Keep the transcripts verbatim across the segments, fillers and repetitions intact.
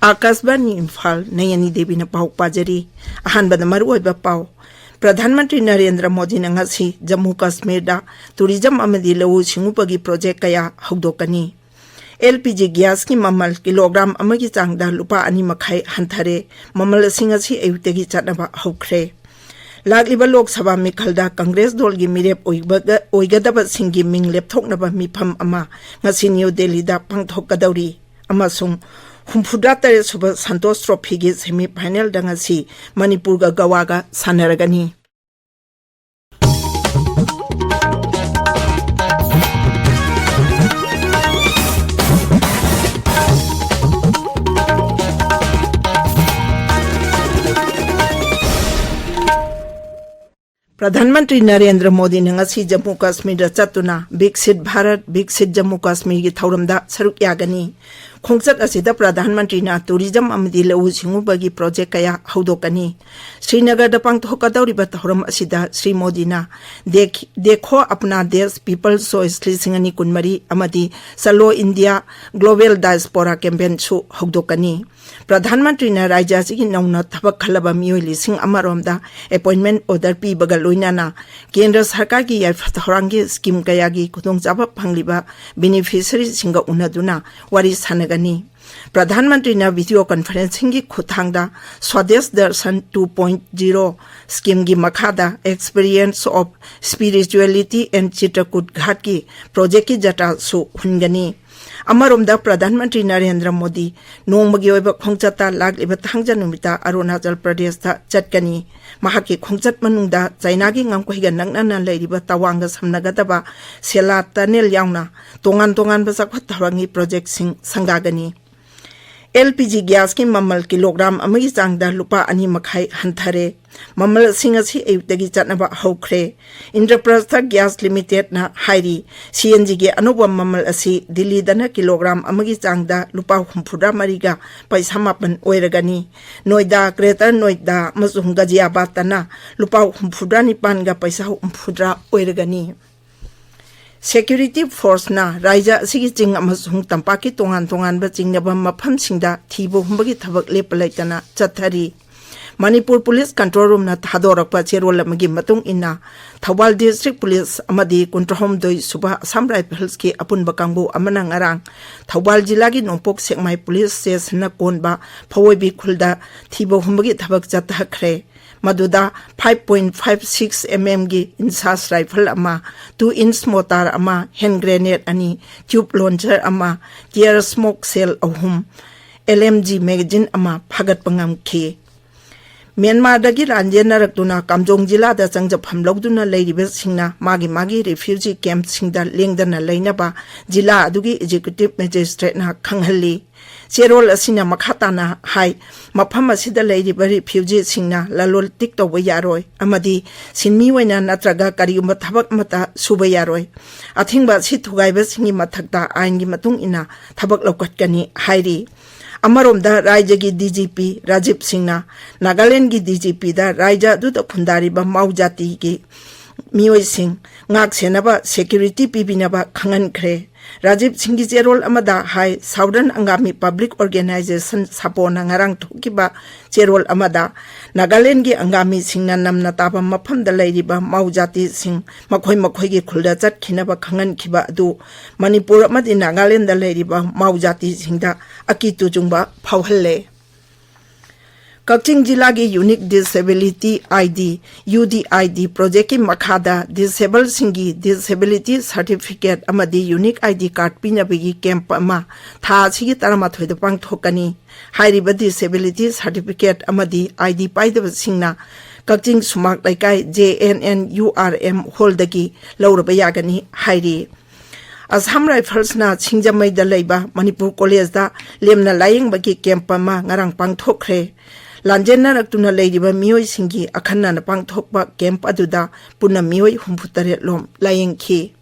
ꯑꯥꯀꯥꯁꯕꯥꯅꯤ ꯏꯝꯐꯥꯜ, ꯅꯌꯅꯤ ꯗꯦꯕꯤꯅ ꯄꯥꯎ ꯄꯥꯖꯔꯤ꯫ ꯑꯍꯥꯟꯕꯗ ꯃꯔꯨꯑꯣꯏꯕ ꯄꯥꯎ꯫ ꯄ꯭ꯔꯙꯥꯟ ꯃꯟꯇ꯭ꯔꯤ ꯅꯔꯦꯟꯗ꯭ꯔ ꯃꯣꯗꯤꯅ ꯉꯁꯤ ꯖꯝꯃꯨ ꯀꯥꯁꯃꯤꯔꯗ ꯇꯨꯔꯤꯖꯝ ꯑꯃꯗꯤ ꯂꯧꯎ ꯁꯤꯡꯎꯕꯒꯤ ꯄ꯭ꯔꯣꯖꯦꯛ ꯀꯌꯥ ꯍꯧꯗꯣꯛꯀꯅꯤ꯫ ꯑꯦꯜ ꯄꯤ ꯖꯤ ꯒ꯭ꯌꯥꯁꯀꯤ ꯃꯃꯜ ꯀꯤꯂꯣꯒ꯭ꯔꯥꯝ ꯑꯃꯒꯤ ꯆꯥꯡꯗ ꯂꯨꯄꯥ ꯑꯅꯤ ꯃꯈꯥꯏ ꯍꯟꯊꯔꯦ꯫ ꯃꯃꯜ ꯑꯁꯤ ꯉꯁꯤ ꯑꯌꯨꯛꯇꯒꯤ ꯆꯠꯅꯕ ꯍꯧꯈ꯭ꯔꯦ꯫ ꯂꯥꯛꯂꯤꯕ ꯂꯣꯛ ꯁꯚꯥ ꯃꯤꯈꯜꯗ ꯀꯪꯒ꯭ꯔꯦꯁ ꯗꯣꯜꯒꯤ ꯃꯤꯔꯦꯞ ꯑꯣꯏꯕꯒ-, ꯑꯣꯏꯒꯗꯕꯁꯤꯡꯒꯤ ꯃꯤꯡ ꯂꯦꯞꯊꯣꯛꯅꯕ ꯃꯤꯐꯝ ꯑꯃ ꯉꯁꯤ ꯅ꯭ꯌꯨ ꯗꯦꯜꯂꯤꯗ ꯄꯥꯡꯊꯣꯛꯀꯗꯧꯔꯤ꯫ ꯑꯃꯁꯨꯡ ꯍꯨꯝꯐꯨꯇꯔꯦꯠ ꯁꯨꯕ ꯁꯟꯇꯣꯁ ꯇ꯭ꯔꯣꯐꯤꯒꯤ ꯁꯦꯃꯤ ꯐꯥꯏꯅꯦꯜꯗ ꯉꯁꯤ ꯃꯅꯤꯄꯨꯔꯒ ꯒꯋꯥꯒ ꯁꯥꯟꯅꯔꯒꯅꯤ꯫ ꯄ꯭ꯔꯙꯥꯟ ꯃꯟꯇ꯭ꯔꯤ ꯅꯔꯦꯟꯗ꯭ꯔ ꯃꯣꯗꯤꯅ ꯉꯁꯤ ꯖꯝꯃꯨ ꯀꯥꯁꯃꯤꯔꯗ ꯆꯠꯇꯨꯅ ꯕꯤꯛꯁꯤꯠ ꯚꯥꯔꯠ, ꯕꯤꯛꯁꯤꯠ ꯖꯝꯃꯨ ꯀꯥꯁꯃꯤꯔꯒꯤ ꯊꯧꯔꯝꯗ ꯁꯔꯨꯛ ꯌꯥꯒꯅꯤ꯫ ꯈꯣꯡꯆꯠ ꯑꯁꯤꯗ ꯄ꯭ꯔꯙꯥꯟ ꯃꯟꯇ꯭ꯔꯤꯅ ꯇꯨꯔꯤꯖꯝ ꯑꯃꯗꯤ ꯂꯧꯎ ꯁꯤꯡꯎꯕꯒꯤ ꯄ꯭ꯔꯣꯖꯦꯛ ꯀꯌꯥ ꯍꯧꯗꯣꯛꯀꯅꯤ꯫ ꯁ꯭ꯔꯤꯅꯒꯔꯗ ꯄꯥꯡꯊꯣꯛꯀꯗꯧꯔꯤꯕ ꯊꯧꯔꯝ ꯑꯁꯤꯗ ꯁ꯭ꯔꯤ ꯃꯣꯗꯤꯅ ꯗꯦꯈ-, ꯗꯦꯈꯣ ꯑꯞꯅꯥ ꯗꯦꯁ ꯄꯤꯄꯜꯁ ꯆꯣꯏꯁ ꯂꯤꯁꯤꯡ ꯑꯅꯤ ꯀꯨꯟꯃꯔꯤ ꯑꯃꯗꯤ ꯆꯂꯣ ꯏꯟꯗꯤꯌꯥ ꯒ꯭ꯂꯣꯕꯦꯜ ꯗꯥꯏꯁꯄꯣꯔꯥ ꯀꯦꯝꯄꯦꯟꯁꯨ ꯍꯧꯗꯣꯛꯀꯅꯤ꯫ ꯄ꯭ꯔꯙꯥꯟ ꯃꯟꯇ꯭ꯔꯤꯅ ꯔꯥꯖ꯭ꯌ ꯑꯁꯤꯒꯤ ꯅꯧꯅ ꯊꯕꯛ ꯈꯜꯂꯕ ꯃꯤꯑꯣꯏ ꯂꯤꯁꯤꯡ ꯑꯃꯔꯣꯝꯗ ꯑꯦꯄꯣꯏꯟꯃꯦꯟ ꯑꯣꯔꯗꯔ ꯄꯤꯕꯒ ꯂꯣꯏꯅꯅ ꯀꯦꯟꯗ꯭ꯔ ꯁꯔꯀꯥꯔꯒꯤ ꯌꯥꯏꯐ ꯊꯧꯔꯥꯡꯒꯤ ꯁ꯭ꯀꯤꯝ ꯀꯌꯥꯒꯤ ꯈꯨꯗꯣꯡꯆꯥꯕ ꯐꯪꯂꯤꯕ ꯕꯦꯅꯤꯐꯤꯁꯔꯤꯁꯤꯡꯒ ꯎꯅꯗꯨꯅ ꯋꯥꯔꯤ ꯁꯥꯟꯅꯒꯅꯤ꯫ ꯄ꯭ꯔꯙꯥꯟ ꯃꯟꯇ꯭ꯔꯤꯅ ꯚꯤꯗꯤꯑꯣ ꯀꯟꯐꯔꯦꯟꯁꯤꯡꯒꯤ ꯈꯨꯠꯊꯥꯡꯗ Swadesh Darshan two point zero ꯁ꯭ꯀꯤꯝꯒꯤ ꯃꯈꯥꯗ Experience of Spirituality and Chitrakoot Ghatꯀꯤ ꯄ꯭ꯔꯣꯖꯦꯛꯀꯤ ꯖꯇ꯭ꯔꯥꯁꯨ ꯍꯨꯟꯒꯅꯤ꯫ ꯑꯃꯔꯣꯝꯗ ꯄ꯭ꯔꯙꯥꯟ ꯃꯟꯇ꯭ꯔꯤ ꯅꯔꯦꯟꯗ꯭ꯔ ꯃꯣꯗꯤ ꯅꯣꯡꯃꯒꯤ ꯑꯣꯏꯕ ꯈꯣꯡꯆꯠꯇ ꯂꯥꯛꯂꯤꯕ ꯊꯥꯡꯖ ꯅꯨꯃꯤꯠꯇ ꯑꯔꯨꯅꯥꯆꯜ ꯄ꯭ꯔꯗꯦꯁꯇ ꯆꯠꯀꯅꯤ꯫ ꯃꯍꯥꯛꯀꯤ ꯈꯣꯡꯆꯠ ꯃꯅꯨꯡꯗ ꯆꯥꯏꯅꯥꯒꯤ ꯉꯝꯈꯩꯒ ꯅꯛꯅꯅ ꯂꯩꯔꯤꯕ ꯇꯋꯥꯡꯒ ꯁꯝꯅꯒꯗꯕ ꯁꯦꯂꯥ ꯇꯅꯦꯜ ꯌꯥꯎꯅ ꯇꯣꯉꯥꯟ ꯇꯣꯉꯥꯟꯕ ꯆꯥꯎꯈꯠ ꯊꯧꯔꯥꯡꯒꯤ ꯄ꯭ꯔꯣꯖꯦꯛꯁꯤꯡ ꯁꯪꯒꯥꯒꯅꯤ꯫ ꯑꯦꯜ ꯄꯤ ꯖꯤ ꯒ꯭ꯌꯥꯁꯀꯤ ꯃꯃꯜ ꯀꯤꯂꯣꯒ꯭ꯔꯥꯝ ꯑꯃꯒꯤ ꯆꯥꯡꯗ ꯂꯨꯄꯥ ꯑꯅꯤ ꯃꯈꯥꯏ ꯍꯟꯊꯔꯦ꯫ ꯃꯃꯜ ꯑꯁꯤ ꯉꯁꯤ ꯑꯌꯨꯛꯇꯒꯤ ꯆꯠꯅꯕ ꯍꯧꯈ꯭ꯔꯦ꯫ ꯏꯟꯗ꯭ꯔꯄ꯭ꯔꯁꯊ ꯒ꯭ꯌꯥꯁ ꯂꯤꯃꯤꯇꯦꯗꯅ ꯍꯥꯏꯔꯤ, ꯁꯤ ꯑꯦꯟ ꯖꯤꯒꯤ ꯑꯅꯧꯕ ꯃꯃꯜ ꯑꯁꯤ ꯗꯤꯜꯂꯤꯗꯅ ꯀꯤꯂꯣꯒ꯭ꯔꯥꯝ ꯑꯃꯒꯤ ꯆꯥꯡꯗ ꯂꯨꯄꯥ ꯍꯨꯝꯐꯨꯇꯔꯥ ꯃꯔꯤꯒ ꯄꯩꯁꯥ ꯃꯥꯄꯟ ꯑꯣꯏꯔꯒꯅꯤ꯫ ꯅꯣꯏꯗꯥ, ꯒ꯭ꯔꯦꯇꯔ ꯅꯣꯏꯗꯥ ꯑꯃꯁꯨꯡ ꯒꯖꯤꯌꯥꯕꯥꯗꯇꯅ ꯂꯨꯄꯥ ꯍꯨꯝꯐꯨꯇꯔꯥ ꯅꯤꯄꯥꯟꯒ ꯄꯩꯁꯥ ꯍꯨꯝꯐꯨꯇꯔꯥ ꯑꯣꯏꯔꯒꯅꯤ꯫ Security forceꯅ ꯔꯥꯏꯖ꯭ꯌ ꯑꯁꯤꯒꯤ ꯆꯤꯡ ꯑꯃꯁꯨꯡ ꯇꯝꯄꯥꯛꯀꯤ ꯇꯣꯉꯥꯟ ꯇꯣꯉꯥꯟꯕ ꯆꯤꯡꯅꯕ ꯃꯐꯝꯁꯤꯡꯗ ꯊꯤꯕ ꯍꯨꯝꯕꯒꯤ ꯊꯕꯛ ꯂꯦꯞꯄ ꯂꯩꯇꯅ ꯆꯠꯊꯔꯤ꯫ ꯃꯅꯤꯄꯨꯔ ꯄꯨꯂꯤꯁ ꯀꯟꯇ꯭ꯔꯣꯜ ꯔꯨꯝꯅ ꯊꯥꯗꯣꯔꯛꯄ ꯆꯦꯔꯣꯜ ꯑꯃꯒꯤ ꯃꯇꯨꯡ ꯏꯟꯅ, ꯊꯧꯕꯥꯜ ꯗꯤꯁꯇ꯭ꯔꯤꯛ ꯄꯨꯂꯤꯁ ꯑꯃꯗꯤ ꯀꯨꯟꯊ꯭ꯔꯥꯍꯨꯝꯗꯣꯏ ꯁꯨꯕ ꯑꯁꯥꯝ ꯔꯥꯏꯐꯜꯁꯀꯤ ꯑꯄꯨꯟꯕ ꯀꯥꯡꯕꯨ ꯑꯃꯅ ꯉꯔꯥꯡ ꯊꯧꯕꯥꯜ ꯖꯤꯂꯥꯒꯤ ꯅꯣꯡꯄꯣꯛ ꯁꯦꯛꯃꯥꯏ ꯄꯨꯂꯤꯁ ꯁ꯭ꯇꯦꯁꯟꯅ ꯀꯣꯟꯕ ꯐꯋꯣꯏꯕꯤ ꯈꯨꯜꯗ ꯊꯤꯕ ꯍꯨꯝꯕꯒꯤ ꯊꯕꯛ ꯆꯠꯊꯈ꯭ꯔꯦ꯫ ꯃꯗꯨꯗ five point five six mm ꯒꯤ INSAS rifle ꯑꯃ, two inch mortar ꯑꯃ, hand grenade ꯑꯅꯤ, tube launcher ꯑꯃ, tear smoke shell ꯑꯍꯨꯝ, LMG magazine ꯑꯃ ꯐꯥꯒꯠꯄ ꯉꯝꯈꯤ꯫ ꯃ꯭ꯌꯥꯟꯃꯥꯔꯗꯒꯤ ꯂꯥꯟꯖꯦꯟꯅꯔꯛꯇꯨꯅ ꯀꯥꯝꯖꯣꯡ ꯖꯤꯂꯥꯗ ꯆꯪꯖꯐꯝ ꯂꯧꯗꯨꯅ ꯂꯩꯔꯤꯕꯁꯤꯡꯅ ꯃꯥꯒꯤ ꯃꯥꯒꯤ refugee campꯁꯤꯡꯗ ꯂꯦꯡꯗꯅ ꯂꯩꯅꯕ ꯖꯤꯂꯥ ꯑꯗꯨꯒꯤ executive magistrateꯅ ꯈꯪꯍꯜꯂꯤ꯫ ꯆꯦꯔꯣꯜ ꯑꯁꯤꯅ ꯃꯈꯥ ꯇꯥꯅ ꯍꯥꯏ, ꯃꯐꯝ ꯑꯁꯤꯗ ꯂꯩꯔꯤꯕ refugeeꯁꯤꯡꯅ ꯂꯂꯣꯟ ꯏꯇꯤꯛ ꯇꯧꯕ ꯌꯥꯔꯣꯏ ꯑꯃꯗꯤ ꯁꯤꯟꯃꯤ ꯑꯣꯏꯅ ꯅꯠꯇ꯭ꯔꯒ ꯀꯔꯤꯒꯨꯝꯕ ꯊꯕꯛ ꯑꯃꯠꯇ ꯁꯨꯕ ꯌꯥꯔꯣꯏ꯫ ꯑꯊꯤꯡꯕ ꯑꯁꯤ ꯊꯨꯒꯥꯏꯕꯁꯤꯡꯒꯤ ꯃꯊꯛꯇ ꯑꯥꯏꯟꯒꯤ ꯃꯇꯨꯡ ꯏꯟꯅ ꯊꯕꯛ ꯂꯧꯈꯠꯀꯅꯤ ꯍꯥꯏꯔꯤ꯫ ꯑꯃꯔꯣꯝꯗ ꯔꯥꯏꯖ꯭ꯌꯒꯤ DGP ꯔꯥꯖꯤꯕ ꯁꯤꯡꯅ ꯅꯥꯒꯥꯂꯦꯟꯗꯒꯤ DGPꯗ ꯔꯥꯏꯖ꯭ꯌ ꯑꯗꯨꯗ ꯈꯨꯟꯗꯥꯔꯤꯕ ꯃꯥꯎ ꯖꯥꯇꯤꯒꯤ ꯃꯤꯑꯣꯏꯁꯤꯡ ꯉꯥꯛ ꯁꯦꯟꯅꯕ, security ꯄꯤꯕꯤꯅꯕ ꯈꯪꯍꯟꯈ꯭ꯔꯦ꯫ ꯔꯥꯖꯤꯕ ꯁꯤꯡꯒꯤ ꯆꯦꯔꯣꯜ ꯑꯃꯗ ꯍꯥꯏ, Southern Angami Public Organisation, ꯁꯥꯄꯣꯅ ꯉꯔꯥꯡ ꯊꯣꯛꯈꯤꯕ ꯆꯦꯔꯣꯜ ꯑꯃꯗ ꯅꯥꯒꯥꯂꯦꯟꯗꯒꯤ ꯑꯪꯒꯥꯃꯤꯁꯤꯡꯅ ꯅꯝꯅ ꯇꯥꯕ ꯃꯐꯝꯗ ꯂꯩꯔꯤꯕ ꯃꯥꯎ ꯖꯥꯇꯤꯁꯤꯡ ꯃꯈꯣꯏ ꯃꯈꯣꯏꯒꯤ ꯈꯨꯜꯗ ꯆꯠꯈꯤꯅꯕ ꯈꯪꯍꯟꯈꯤꯕ ꯑꯗꯨ ꯃꯅꯤꯄꯨꯔ ꯑꯃꯗꯤ ꯅꯥꯒꯥꯂꯦꯟꯗ ꯂꯩꯔꯤꯕ ꯃꯥꯎ ꯖꯥꯇꯤꯁꯤꯡꯗ ꯑꯀꯤ ꯇꯨꯖꯨꯡꯕ ꯐꯥꯎꯍꯜꯂꯦ꯫ ꯀꯛꯆꯤꯡ ꯖꯤꯂꯥꯒꯤ Unique Disability ID, UDID projectꯀꯤ ꯃꯈꯥꯗ disablesꯁꯤꯡꯒꯤ disability certificate ꯑꯃꯗꯤ unique ID card ꯄꯤꯅꯕꯒꯤ camp ꯑꯃ ꯊꯥ ꯑꯁꯤꯒꯤ ꯇꯔꯥꯃꯥꯊꯣꯏꯗ ꯄꯥꯡꯊꯣꯛꯀꯅꯤ꯫ ꯍꯥꯏꯔꯤꯕ disability certificate ꯑꯃꯗꯤ ID ꯄꯥꯏꯗꯕꯁꯤꯡꯅ ꯀꯛꯆꯤꯡ ꯁꯨꯃꯥꯛ ꯂꯩꯀꯥꯏ JNNURM hallꯗꯒꯤ ꯂꯧꯔꯕ ꯌꯥꯒꯅꯤ ꯍꯥꯏꯔꯤ꯫ ꯑꯁꯥꯝ ꯔꯥꯏꯐꯜꯁꯅ ꯁꯤꯡꯖꯃꯩꯗ ꯂꯩꯕ ꯃꯅꯤꯄꯨꯔ ꯀꯣꯂꯦꯖꯗ ꯂꯦꯝꯅ ꯂꯥꯌꯦꯡꯕꯒꯤ camp ꯑꯃ ꯉꯔꯥꯡ ꯄꯥꯡꯊꯣꯛꯈ꯭ꯔꯦ꯫ ꯂꯥꯟꯖꯦꯟꯅꯔꯛꯇꯨꯅ ꯂꯩꯔꯤꯕ ꯃꯤꯑꯣꯏꯁꯤꯡꯒꯤ ꯑꯈꯟꯅꯅ ꯄꯥꯡꯊꯣꯛꯄ camp ꯑꯗꯨꯗ ꯄꯨꯟꯅ ꯃꯤꯑꯣꯏ ꯍꯨꯝꯐꯨꯇꯔꯦꯠ ꯂꯣꯝ ꯂꯥꯌꯦꯡꯈꯤ꯫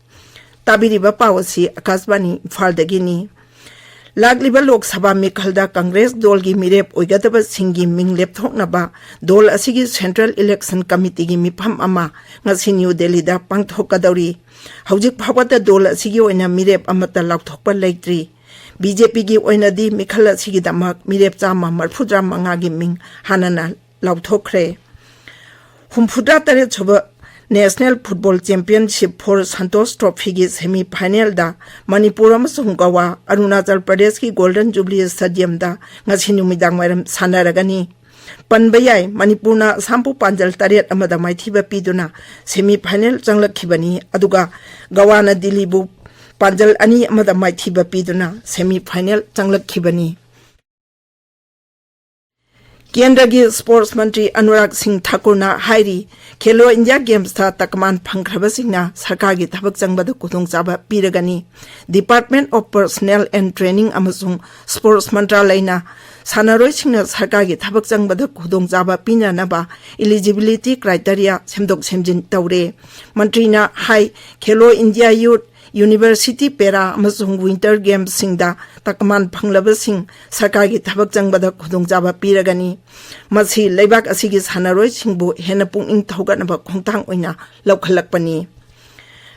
ꯇꯥꯕꯤꯔꯤꯕ ꯄꯥꯎ ꯑꯁꯤ ꯑꯀꯥꯁꯕꯥꯅꯤ ꯏꯝꯐꯥꯜꯗꯒꯤꯅꯤ꯫ ꯂꯥꯛꯂꯤꯕ ꯂꯣꯛ ꯁꯚꯥ ꯃꯤꯈꯜꯗ ꯀꯪꯒ꯭ꯔꯦꯁ ꯗꯣꯜꯒꯤ ꯃꯤꯔꯦꯞ ꯑꯣꯏꯒꯗꯕꯁꯤꯡꯒꯤ ꯃꯤꯡ ꯂꯦꯞꯊꯣꯛꯅꯕ ꯗꯣꯜ ꯑꯁꯤꯒꯤ ꯁꯦꯟꯇ꯭ꯔꯦꯜ ꯏꯂꯦꯛꯁꯟ ꯀꯃꯤꯇꯤꯒꯤ ꯃꯤꯐꯝ ꯑꯃ ꯉꯁꯤ ꯅ꯭ꯌꯨ ꯗꯦꯜꯂꯤꯗ ꯄꯥꯡꯊꯣꯛꯀꯗꯧꯔꯤ꯫ ꯍꯧꯖꯤꯛ ꯐꯥꯎꯕꯗ ꯗꯣꯜ ꯑꯁꯤꯒꯤ ꯑꯣꯏꯅ ꯃꯤꯔꯦꯞ ꯑꯃꯠꯇ ꯂꯥꯎꯊꯣꯛꯄ ꯂꯩꯇ꯭ꯔꯤ꯫ ꯕꯤ ꯖꯦ ꯄꯤꯒꯤ ꯑꯣꯏꯅꯗꯤ ꯃꯤꯈꯜ ꯑꯁꯤꯒꯤꯗꯃꯛ ꯃꯤꯔꯦꯞ ꯆꯥꯝꯃ ꯃꯔꯤꯐꯨꯇꯔꯥ ꯃꯉꯥꯒꯤ ꯃꯤꯡ ꯍꯥꯟꯅꯅ ꯂꯥꯎꯊꯣꯛꯈ꯭ꯔꯦ꯫ ꯍꯨꯝꯐꯨꯇꯔꯥ ꯇꯔꯦꯠ ꯁꯨꯕ National Football Championship for Santosh Trophyꯒꯤ semi finalꯗ Manipur ꯑꯃꯁꯨꯡ ꯒꯋꯥ, ꯑꯔꯨꯅꯥꯆꯜ ꯄ꯭ꯔꯗꯦꯁꯀꯤ Golden Jubilee Stadiumꯗ ꯉꯁꯤ ꯅꯨꯃꯤꯗꯥꯡ ꯋꯥꯏꯔꯝ ꯁꯥꯟꯅꯔꯒꯅꯤ꯫ ꯄꯟꯕ ꯌꯥꯏ, ꯃꯅꯤꯄꯨꯔꯅ ꯑꯁꯥꯝꯕꯨ ꯄꯥꯟꯖꯜ ꯇꯔꯦꯠ ꯑꯃꯗ ꯃꯥꯏꯊꯤꯕ ꯄꯤꯗꯨꯅ semi final ꯆꯪꯂꯛꯈꯤꯕꯅꯤ, ꯑꯗꯨꯒ ꯒꯋꯥꯅ ꯗꯤꯜꯂꯤꯕꯨ ꯄꯥꯟꯖꯜ ꯑꯅꯤ ꯑꯃꯗ ꯃꯥꯏꯊꯤꯕ ꯄꯤꯗꯨꯅ semi final ꯆꯪꯂꯛꯈꯤꯕꯅꯤ꯫ ꯀꯦꯟꯗ꯭ꯔꯒꯤ ꯁ꯭ꯄꯣꯔꯠꯁ ꯃꯟꯇ꯭ꯔꯤ ꯑꯅꯨꯔꯥꯒ ꯁꯤꯡ ꯊꯥꯀꯨꯔꯅ ꯍꯥꯏꯔꯤ, ꯈꯦꯂꯣ ꯏꯟꯗꯤꯌꯥ ꯒꯦꯝꯁꯇ ꯇꯀꯃꯥꯟ ꯐꯪꯈ꯭ꯔꯕꯁꯤꯡꯅ ꯁꯔꯀꯥꯔꯒꯤ ꯊꯕꯛ ꯆꯪꯕꯗ ꯈꯨꯗꯣꯡꯆꯥꯕ ꯄꯤꯔꯒꯅꯤ꯫ Department of Personnel and Training ꯑꯃꯁꯨꯡ ꯁ꯭ꯄꯣꯔꯠꯁ ꯃꯟꯇ꯭ꯔꯥꯂꯌꯅ ꯁꯥꯟꯅꯔꯣꯏꯁꯤꯡꯅ ꯁꯔꯀꯥꯔꯒꯤ ꯊꯕꯛ ꯆꯪꯕꯗ ꯈꯨꯗꯣꯡꯆꯥꯕ ꯄꯤꯅꯅꯕ eligibility criteria ꯁꯦꯝꯗꯣꯛ ꯁꯦꯝꯖꯤꯟ ꯇꯧꯔꯦ꯫ ꯃꯟꯇ꯭ꯔꯤꯅ ꯍꯥꯏ, ꯈꯦꯂꯣ ꯏꯟꯗꯤꯌꯥ ꯌꯨꯊ, ꯌꯨꯅꯤꯚꯔꯁꯤꯇꯤ ꯄꯦꯔꯥ ꯑꯃꯁꯨꯡ ꯋꯤꯟꯇꯔ ꯒꯦꯝꯁꯁꯤꯡꯗ ꯇꯀꯃꯥꯟ ꯐꯪꯂꯕꯁꯤꯡ ꯁꯔꯀꯥꯔꯒꯤ ꯊꯕꯛ ꯆꯪꯕꯗ ꯈꯨꯗꯣꯡꯆꯥꯕ ꯄꯤꯔꯒꯅꯤ꯫ ꯃꯁꯤ ꯂꯩꯕꯥꯛ ꯑꯁꯤꯒꯤ ꯁꯥꯟꯅꯔꯣꯏꯁꯤꯡꯕꯨ ꯍꯦꯟꯅ ꯄꯨꯛꯅꯤꯡ ꯊꯧꯒꯠꯅꯕ ꯈꯣꯡꯊꯥꯡ ꯑꯣꯏꯅ ꯂꯧꯈꯠꯂꯛꯄꯅꯤ꯫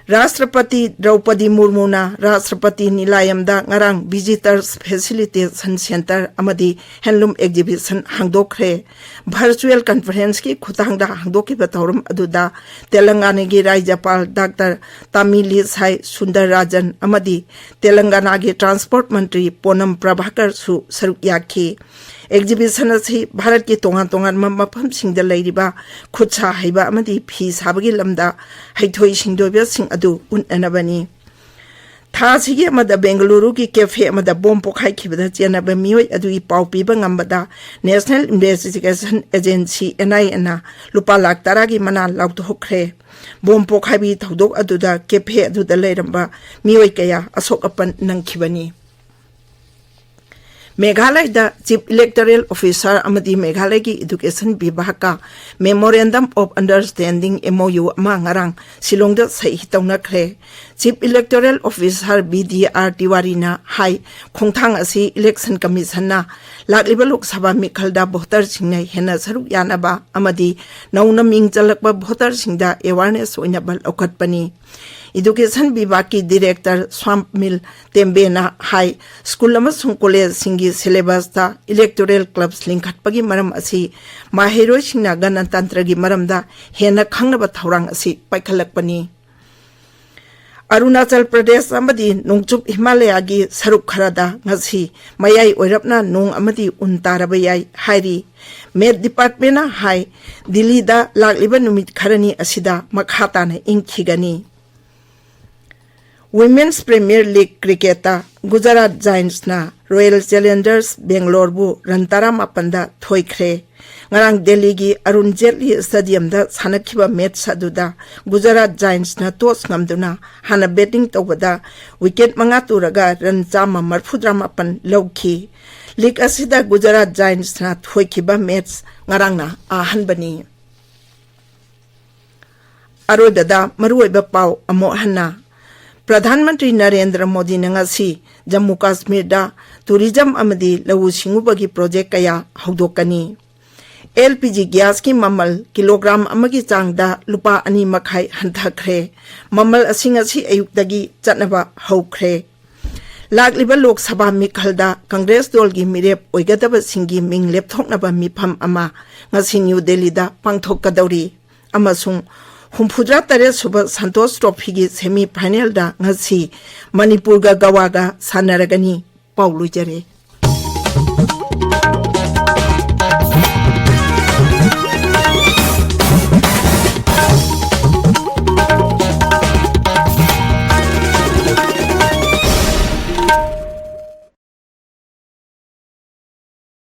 ꯔꯥꯁꯇ꯭ꯔꯄꯇꯤ ꯗ꯭ꯔꯧꯄꯗꯤ ꯃꯨꯔꯃꯨꯅ ꯔꯥꯁꯇ꯭ꯔꯄꯇꯤ ꯅꯤꯂꯥꯌꯝꯗ ꯉꯔꯥꯡ Visitors Facilitation Centre ꯑꯃꯗꯤ Handloom Exhibition ꯍꯥꯡꯗꯣꯛꯈ꯭ꯔꯦ꯫ Virtual conferenceꯀꯤ ꯈꯨꯠꯊꯥꯡꯗ ꯍꯥꯡꯗꯣꯛꯈꯤꯕ ꯊꯧꯔꯝ ꯑꯗꯨꯗ ꯇꯦꯂꯪꯒꯥꯅꯥꯒꯤ ꯔꯥꯖ꯭ꯌꯄꯥꯜ ꯗꯥꯛꯇꯔ ꯇꯥꯃꯤꯂꯤꯁꯥꯏ ꯁꯨꯟꯗꯔꯔꯥꯖꯟ ꯑꯃꯗꯤ ꯇꯦꯂꯪꯒꯥꯅꯥꯒꯤ ꯇ꯭ꯔꯥꯟꯁꯄꯣꯔꯠ ꯃꯟꯇ꯭ꯔꯤ ꯄꯣꯅꯝ ꯄ꯭ꯔꯚꯥꯀꯔꯁꯨ ꯁꯔꯨꯛ ꯌꯥꯈꯤ꯫ Exhibition ꯑꯁꯤ ꯚꯥꯔꯠꯀꯤ ꯇꯣꯉꯥꯟ ꯇꯣꯉꯥꯟꯕ ꯃꯐꯝꯁꯤꯡꯗ ꯂꯩꯔꯤꯕ ꯈꯨꯠꯁꯥ ꯍꯩꯕ ꯑꯃꯗꯤ ꯐꯤ ꯁꯥꯕꯒꯤ ꯂꯝꯗ ꯍꯩꯊꯣꯏ ꯁꯤꯡꯊꯣꯏꯕꯁꯤꯡ ꯑꯗꯨ ꯎꯠꯅꯅꯕꯅꯤ꯫ ꯊꯥ ꯑꯁꯤꯒꯤ ꯑꯃꯗ ꯕꯦꯡꯒꯂꯨꯔꯨꯒꯤ cafe ꯑꯃꯗ ꯕꯣꯝ ꯄꯣꯈꯥꯏꯈꯤꯕꯗ ꯆꯦꯟꯅꯕ ꯃꯤꯑꯣꯏ ꯑꯗꯨꯒꯤ ꯄꯥꯎ ꯄꯤꯕ ꯉꯝꯕꯗ National Investigation Agency, N I Aꯅ ꯂꯨꯄꯥ ꯂꯥꯈ ꯇꯔꯥꯒꯤ ꯃꯅꯥ ꯂꯥꯎꯊꯣꯛꯈ꯭ꯔꯦ꯫ ꯕꯣꯝ ꯄꯣꯈꯥꯏꯕꯒꯤ ꯊꯧꯗꯣꯛ ꯑꯗꯨꯗ cafe ꯑꯗꯨꯗ ꯂꯩꯔꯝꯕ ꯃꯤꯑꯣꯏ ꯀꯌꯥ ꯑꯁꯣꯛ ꯑꯄꯟ ꯅꯪꯈꯤꯕꯅꯤ꯫ ꯃꯦꯘꯥꯂꯌꯗ Chief Electoral Officer ꯑꯃꯗꯤ ꯃꯦꯘꯥꯂꯌꯒꯤ Education ꯕꯤꯚꯥꯒꯀ Memorandum of Understanding, M O U, ꯑꯃ ꯉꯔꯥꯡ ꯁꯤꯂꯣꯡꯗ ꯁꯍꯤ ꯇꯧꯅꯈ꯭ꯔꯦ꯫ Chief Electoral Officer B D R ꯇꯤꯋꯥꯔꯤꯅ ꯍꯥꯏ, ꯈꯣꯡꯊꯥꯡ ꯑꯁꯤ Election Commissionꯅ ꯂꯥꯛꯂꯤꯕ ꯂꯣꯛ ꯁꯚꯥ ꯃꯤꯈꯜꯗ voterꯁꯤꯡꯅ ꯍꯦꯟꯅ ꯁꯔꯨꯛ ꯌꯥꯅꯕ ꯑꯃꯗꯤ ꯅꯧꯅ ꯃꯤꯡ ꯆꯜꯂꯛꯄ voterꯁꯤꯡꯗ awareness ꯑꯣꯏꯅꯕ ꯂꯧꯈꯠꯄꯅꯤ꯫ Education ꯕꯤꯚꯥꯒꯀꯤ Director ꯁ꯭ꯋꯥꯝꯃꯤꯜ ꯇꯦꯝꯕꯦꯅ ꯍꯥꯏ, ꯁ꯭ꯀꯨꯜ ꯑꯃꯁꯨꯡ ꯀꯣꯂꯦꯖꯁꯤꯡꯒꯤ syllabusꯇ electoral clubs ꯂꯤꯡꯈꯠꯄꯒꯤ ꯃꯔꯝ ꯑꯁꯤ ꯃꯍꯩꯔꯣꯏꯁꯤꯡꯅ ꯒꯅꯇꯟꯇ꯭ꯔꯒꯤ ꯃꯔꯝꯗ ꯍꯦꯟꯅ ꯈꯪꯅꯕ ꯊꯧꯔꯥꯡ ꯑꯁꯤ ꯄꯥꯏꯈꯠꯂꯛꯄꯅꯤ꯫ ꯑꯔꯨꯅꯥꯆꯜ ꯄ꯭ꯔꯗꯦꯁ ꯑꯃꯗꯤ ꯅꯣꯡꯆꯨꯞ ꯍꯤꯃꯥꯂꯌꯥꯒꯤ ꯁꯔꯨꯛ ꯈꯔꯗ ꯉꯁꯤ ꯃꯌꯥꯏ ꯑꯣꯏꯔꯞꯅ ꯅꯣꯡ ꯑꯃꯗꯤ ꯎꯟ ꯇꯥꯔꯕ ꯌꯥꯏ ꯍꯥꯏꯔꯤ꯫ Met Departmentꯅ ꯍꯥꯏ, ꯗꯤꯜꯂꯤꯗ ꯂꯥꯛꯂꯤꯕ ꯅꯨꯃꯤꯠ ꯈꯔꯅꯤ ꯑꯁꯤꯗ ꯃꯈꯥ ꯇꯥꯅ ꯏꯪꯈꯤꯒꯅꯤ꯫ Women's Premier League cricketꯇ Gujarat Giantsꯅ Royal Challengers Bangaloreꯕꯨ run ꯇꯔꯥꯃꯥꯄꯟꯗ ꯊꯣꯏꯈ꯭ꯔꯦ꯫ ꯉꯔꯥꯡ ꯗꯦꯜꯂꯤꯒꯤ ꯑꯔꯨꯟ ꯖꯦꯠꯂꯤ Stadiumꯗ ꯁꯥꯟꯅꯈꯤꯕ match ꯑꯗꯨꯗ Gujarat Giantsꯅ toss ꯉꯝꯗꯨꯅ ꯍꯥꯟꯅ batting ꯇꯧꯕꯗ wicket ꯃꯉꯥ ꯇꯨꯔꯒ run ꯆꯥꯝꯃ ꯃꯔꯤꯐꯨꯇꯔꯥꯃꯥꯄꯟ ꯂꯧꯈꯤ꯫ League ꯑꯁꯤꯗ Gujarat Giantsꯅ ꯊꯣꯏꯈꯤꯕ match ꯉꯔꯥꯡꯅ ꯑꯍꯥꯟꯕꯅꯤ꯫ ꯑꯔꯣꯏꯕꯗ ꯃꯔꯨꯑꯣꯏꯕ ꯄꯥꯎ ꯑꯃꯨꯛ ꯍꯟꯅ꯫ ꯄ꯭ꯔꯙꯥꯟ ꯃꯟꯇ꯭ꯔꯤ ꯅꯔꯦꯟꯗ꯭ꯔ ꯃꯣꯗꯤꯅ ꯉꯁꯤ ꯖꯝꯃꯨ ꯀꯥꯁꯃꯤꯔꯗ tourism ꯑꯃꯗꯤ ꯂꯧꯎ ꯁꯤꯡꯎꯕꯒꯤ project ꯀꯌꯥ ꯍꯧꯗꯣꯛꯀꯅꯤ꯫ L P G gasꯀꯤ ꯃꯃꯜ kilogram ꯑꯃꯒꯤ ꯆꯥꯡꯗ ꯂꯨꯄꯥ ꯑꯅꯤ ꯃꯈꯥꯏ ꯍꯟꯊꯈ꯭ꯔꯦ꯫ ꯃꯃꯜ ꯑꯁꯤ ꯉꯁꯤ ꯑꯌꯨꯛꯇꯒꯤ ꯆꯠꯅꯕ ꯍꯧꯈ꯭ꯔꯦ꯫ ꯂꯥꯛꯂꯤꯕ ꯂꯣꯛ ꯁꯚꯥ ꯃꯤꯈꯜꯗ ꯀꯪꯒ꯭ꯔꯦꯁ ꯗꯣꯜꯒꯤ ꯃꯤꯔꯦꯞ ꯑꯣꯏꯒꯗꯕꯁꯤꯡꯒꯤ ꯃꯤꯡ ꯂꯦꯞꯊꯣꯛꯅꯕ ꯃꯤꯐꯝ ꯑꯃ ꯉꯁꯤ ꯅ꯭ꯌꯨ ꯗꯦꯜꯂꯤꯗ ꯄꯥꯡꯊꯣꯛꯀꯗꯧꯔꯤ꯫ ꯑꯃꯁꯨꯡ ꯍꯨꯝꯐꯨꯇꯔꯦꯠ ꯁꯨꯕ ꯁꯟꯇꯣꯁ trophyꯒꯤ semi finalꯗ ꯉꯁꯤ ꯃꯅꯤꯄꯨꯔꯒ ꯒꯋꯥꯒ ꯁꯥꯟꯅꯔꯒꯅꯤ꯫ ꯄꯥꯎ ꯂꯣꯏꯖꯔꯦ꯫